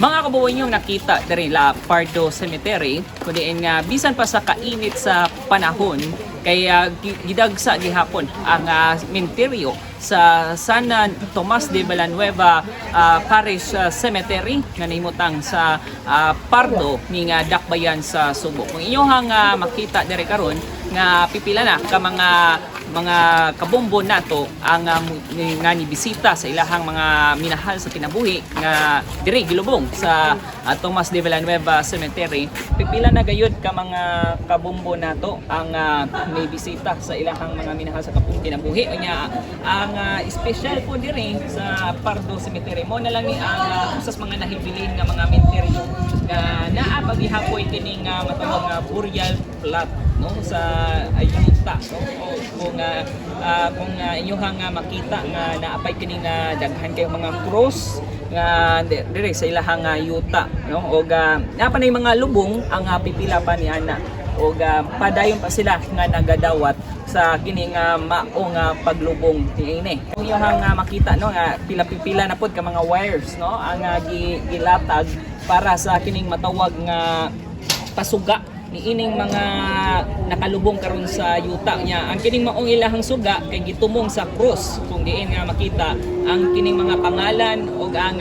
Mga kabuhay, yung nakita diri la Pardo Cemetery kundi nga bisan pa sa kainit sa panahon kay gidagsa gihapon ang menteryo sa San Tomas de Villanueva Parish Cemetery nga nahimutang sa Pardo ning Dakbayan sa Subo. Kung inyong makita diri karon nga pipila na ka mga kabombo nato ang nga nibisita sa ilahang mga minahal sa kinabuhi nga diri gilubong sa Tomas de Villanueva Cemetery. Pipila na gayud ka mga kabombo nato ang nibisita sa ilahang mga minahal sa kapung kinabuhi. Unya ang special po diri sa Pardo Cemetery mo na lang ni ang usas mga nahibilin nga mga menteryo nga naa pagihapoy kining matawag nga burial plot, no, sa ayuta, no. O kung inyuhang makita nga naapay kini nga daghan kayo mga cross nga dire sa ilahang yuta, no, og naa pa nay mga lubong ang pipila pa ni ana og padayon pa sila nga nagadawat sa kini nga mao nga paglubong niini. Kung inyong makita, no, nga pila-pipila na pod ka mga wires, no, ang gilatag para sa kining matawag nga pasuga ni ining mga nakalubong karon sa yuta niya. Ang kining maong ilahang suga kay gitumong sa krus kung diin nga makita ang kining mga pangalan ug ang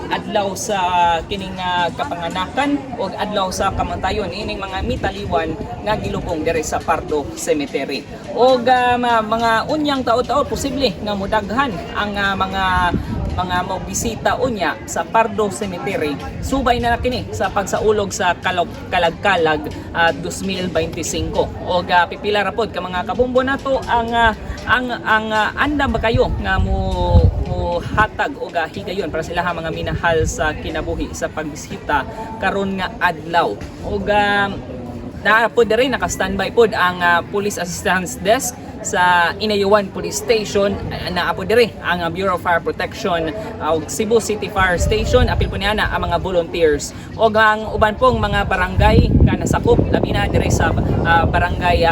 adlaw sa kining kapanganakan ug adlaw sa kamatayon ining mga mitaliwan nga gilubong diri sa Pardo Cemetery. Ug mga unyang taod-taod posible nga mudaghan ang mga mobisita unya sa Pardo Cemetery subay na kini sa pagsaulog sa Kalagkalag 2025. Og pipila ra pod ka mga kabombo nato ang andam ba kayo nga mo mo hatag og higayon para sila mga minahal sa kinabuhi sa pagbisita karon nga adlaw. Og naa pod diri, naka-standby pod ang Police Assistance Desk sa Inayawan Police Station. Naa pod diri ang Bureau of Fire Protection ug Cebu City Fire Station. Apil po niya na ang mga volunteers ug ang uban pong mga barangay nga nasakop, labi na diri sa barangay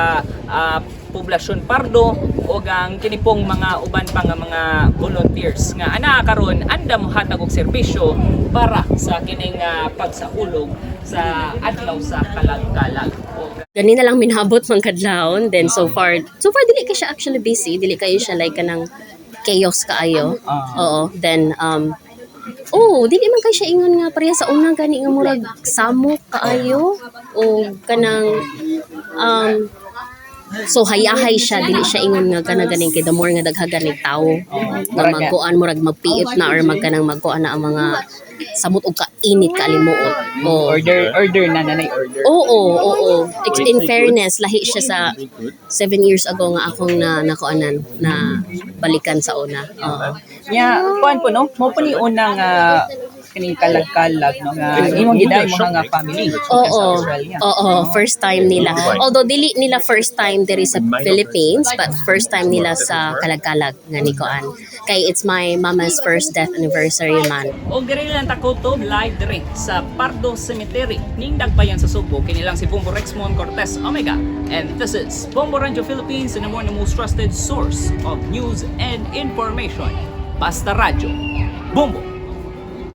Poblasyon Pardo ug ang kini pong mga uban pa nga mga volunteers nga ana karon andam hatag og serbisyo para sa kining pagsaulog sa adlaw sa Kalagkalag. Ug Ganina lang minabot man kadlawon. Then so far dili kay siya actually busy, dili kayo siya like kanang chaos kaayo. Oo, then oh, dili man kay siya ingon nga pareha sa una gani nga murag samok kaayo o kanang so hayahay siya, dili siya ingon nga kana ganing kay the more nga daghan ganing tawo nga magkuan, murag magpiit na or magkanang magkuan na ang mga samot og kainit, kaalimuot. Oh. Order order na nanay order. Oo. In fairness, lahi siya sa 7 years ago nga akong na nakuanan na balikan sa una. Oo. Nya kuan po, no, mo po ni unang kining Kalagkalag, no, nga imong giday mo nga family Oo. sa Australia. Oo, first time nila. Although dili nila first time diri sa Philippines, but first time nila sa Kalagkalag nga ni kuan. Kay it's my mama's first death anniversary man. Og diri lang takutob live diri sa Pardo Cemetery ning Dakbayan sa Sugbo. Kini lang si Bombo Rexmon Cortez Omega and this is Bombo Radyo Philippines and the more the most trusted source of news and information. Basta Radyo. Bombo.